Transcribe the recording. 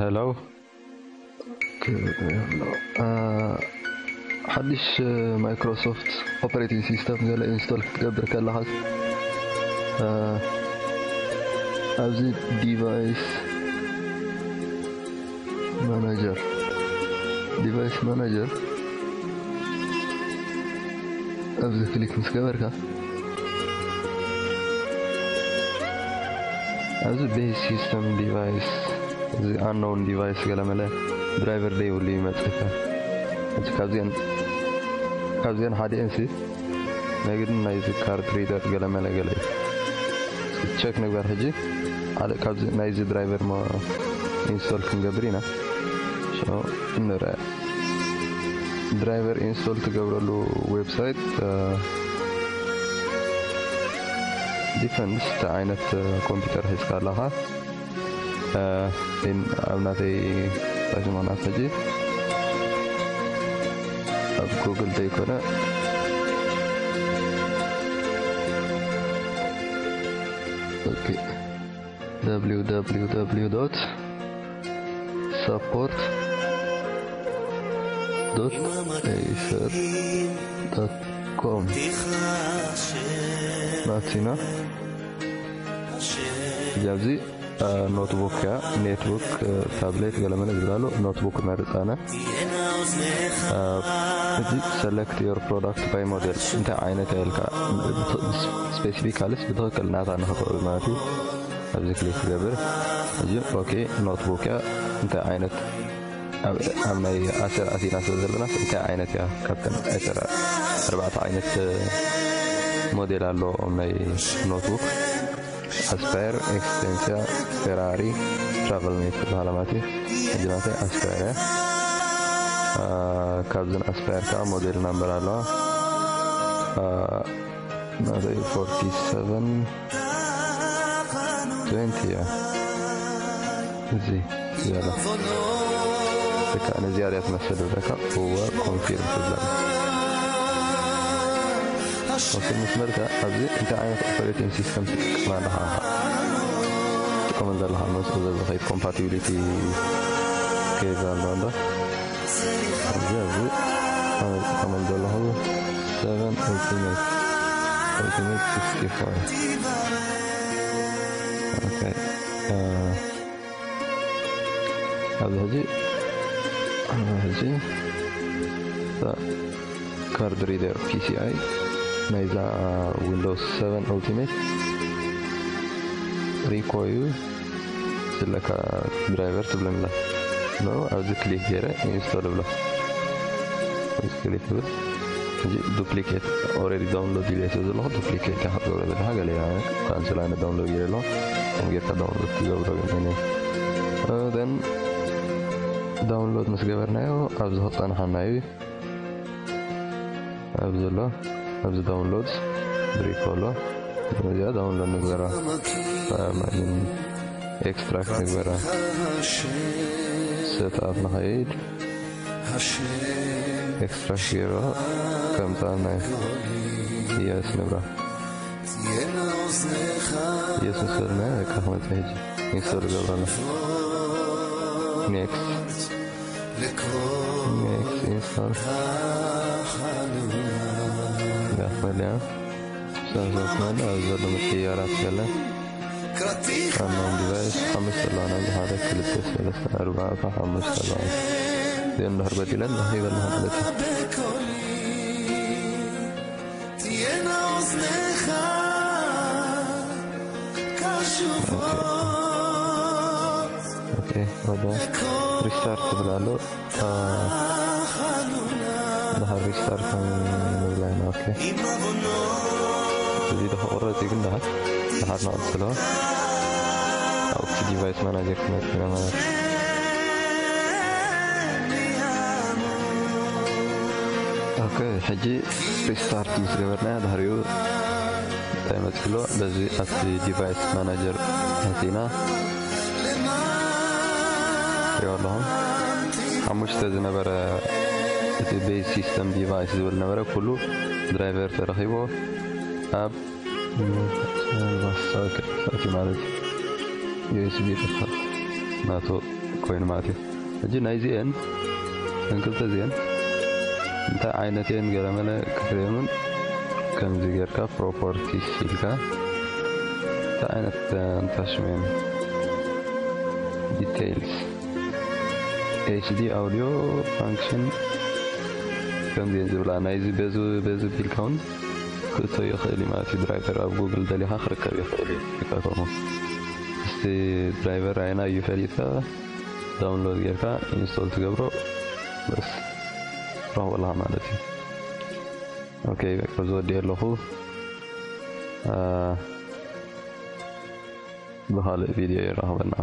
ሄሎ። ሓድሽ ማይክሮሶፍት ኦፐሬቲንግ ሲስተም ገለ ኢንስቶል ክትገብር ከለኻስ፣ ኣብዚ ዲቫይስ ማናጀር፣ ዲቫይስ ማናጀር ኣብዚ ክሊክ ምስ ገበርካ፣ ኣብዚ ቤዝ ሲስተም ዲቫይስ፣ እዚ ኣኖውን ዲቫይስ ገለመለ ድራይቨር ዘይብሉ ይመጽእካ። እዚ ካብዚአን፣ ካብዚአን ሓዲአን ሲ ናይ ግድን ናይዚ ካርድ ሪደር ገለመለ ገለ እዩ። ቸክ ንግበር ሕጂ። ሓደ ካብዚ ናይዚ ድራይቨር ሞ ኢንስቶል ክንገብር ኢና። ሶ እንረአ። ድራይቨር ኢንስቶል ትገብረሉ ዌብሳይት፣ እ፣ ዲፐንድስ እንታይ ዓይነት፣ እ፣ ኮምፒውተር ሒዝካ ኣለኻ። እ፣ ኢን-፣ ኣብ ናተይ ዳሽቦርድ ሕጂ ኣብ ጉግል ዘይኮነ፣ ኦኬ፣ ደብሊው ደብሊው ደብሊው ዶት ሳፖርት ዶት ኤሰር ዶት ኮም ናቲና። እዚ ኣብዚ፣ እ፣ ኖትቡክ እያ፣ ኔትቡክ፣ እ፣ ታብሌት ገለመለ ዝብል ኣሎ። ኖትቡክ መርጽ ኣነ። እ፣ እዚ ሰለክት ዮር ፕሮዳክት ባይ ሞዴል እንታይ ዓይነት እያ ኢልካ፣ ስፔሲፊካሊስ ብትኽክል ናታ ንኽትርኢ ማለት እዩ። ኣብዚ ክሊክ ትገብር። እዚ ኦኬ ኖትቡክ እያ። እንታይ ዓይነት ኣብ፣ ኣብ ናይ ኣሰር ኣቲና ስለ ዘለና እንታይ ዓይነት እያ ካብተን ኣሰር ኣርባዕተ ዓይነት ሞዴል ኣሎ ናይ ኖትቡክ። ኣስፓየር፣ ኤክስቴንሲያ፣ ፌራሪ፣ ትራቨል ሜት ዝበሃላ ማለት እዩ። ሕጂ ናተይ ኣስፓየር እያ። አ፣ ካብዘን ኣስፓየር ከዓ ሞዴል ናምበር ኣለዋ። አ፣ ናተይ ፎርቲ ሰቨን ትዌንቲ እያ። እዚ እዚኣ እያ። በቃ ነዚኣ እያ ትመስል ብለካ፣ እወ፣ ኮንፊርም ትብላ። ኮንፊርም ምስ በልካ፣ ኣብዚ እንታይ ዓይነት ኦፐሬቲንግ ሲስተም ትጥቀም ኣለኻ? ትጥቀም ዘለኻ፣ መስ-፣ ዘዝኸይድ ኮምፓቲቢሊቲ ኬዝ ኣሎ እንዶ። እዚ ኣብዚ ኣነ ዝጥቀመሉ ዘለኹ ሰቨን ኡልቲሜት፣ ኡልቲሜት ሲክስቲ ፎር። ኦኬ፣ እ፣ ኣብዚ ሕጂ፣ ኣብዚ ሕጂ፣ እ፣ ካርድ ሪደር ፒ ሲ ኣይ ናይዛ ዊንዶውስ ሰቨን ኡልቲሜት ሪኮዩ ዝለካ ድራይቨር ትብለኒ ኣላ። ኖ፣ ኣብዚ ክሊክ ገይረ ኢንስቶል እብሎ። ኣብዚ ክሊክ እብል። እዚ ዱፕሊኬት ኦልሬዲ ዳውንሎድ ኢለ ስለ ዘለኹ ዱፕሊኬት ኢኻ ክትገብሮ ዘለኻ ገለ እያ። ካንስል ኣነ ዳውንሎድ ገይረ ኣለኹ። ከም ጌርካ ዳውንሎድ ትገብሮ ግን እኔ። እ፣ ደን ዳውንሎድ ምስ ገበርናዮ ኣብዚ ክጸንሓና እዩ። ኣብዚ ኣሎ፣ ኣብዚ ዳውንሎድ ብሪኮ ኣሎ። እዚኣ ዳውንሎድ ንግበራ። እ፣ ማይን ኤክስትራክት ንግበራ። ሴትኣፕ ንኸይድ። ኤክስትራክት ገይሮ ከምጻና እዩ። የስ ንብራ። የስ ምስ በልና በቃ ክመጽእ ሕጂ። ኢንስቶል ገብረና። ኔክስት። ኔክስት ኢንስቶል። ያ መለያ። ሰንሰለት ማለት ኣብ ዘሎ ምቅያራት ገለ ኣናውን ዲቫይስ ሓሙሽተ ኣለዋ። ኣብዚ ሓደ፣ ክልተ፣ ሰለስተ፣ ኣርባዕተ፣ ሓሙሽተ ኣለዋ። እዚአን እንድሕር በዲለን ረኺበ ኣለኹ ማለት እዩ። ኦኬ፣ ወደ ሪስታርት ትብል ኣሎ። አ፣ ድሓር ሪስታርት ንብላ ኢና። ኦኬ። እዚ ዶ ክቕረጽ እዩ ግን ድሓር፣ ድሓር ንቐጽሎ። ኣብቲ ዲቫይስ ማናጀር ክመጽእ ኢና ማለት እዩ። ኦኬ፣ ሕጂ ሪስታርት ምስ ገበርናዮ ድሕሪኡ እንታይ መጺእሎ? በዚ ኣብቲ ዲቫይስ ማናጀር ኣቲና ሪኦ ኣለኹም። ሓሙሽተ ዝነበረ እቲ ቤዝ ሲስተም ዲቫይስ ዝብል ነበረ፣ ኩሉ ድራይቨር ተረኺቦ ኣብ ዩኤስቢ ጥፋት። ናቱ ኮይኑ ማለት እዩ። ሕጂ ናይዚኤን እተን ክልተ እዚኤን እንታይ ዓይነት እየን ገለመለ ክትርእየን እውን ከምዚ ጌርካ ፕሮፐርቲስ ኢልካ እንታይ ዓይነት እንታይ ሽመን ዲቴይልስ ኤች ዲ ኣውዲዮ ፋንክሽን ከምዚ እየን ዝብላ ናይዚ በዚ በዚ ቢልካ እውን ክእቶ ይኽእል እዩ ማለት እዩ። ድራይቨር ኣብ ጉግል ደሊኻ ክርከብ ይኽእል እዩ። ኢልካ ከምኡ እስቲ ድራይቨር ኣይና እዩ ፈሊጥካ ዳውንሎድ ጌርካ ኢንስቶል ትገብሮ በስ ረኽቦ ኣለኻ ማለት እዩ። ኦኬ በቃ ዝወዲ ኣለኹ። ብኻልእ ቪድዮ ይራኽበና።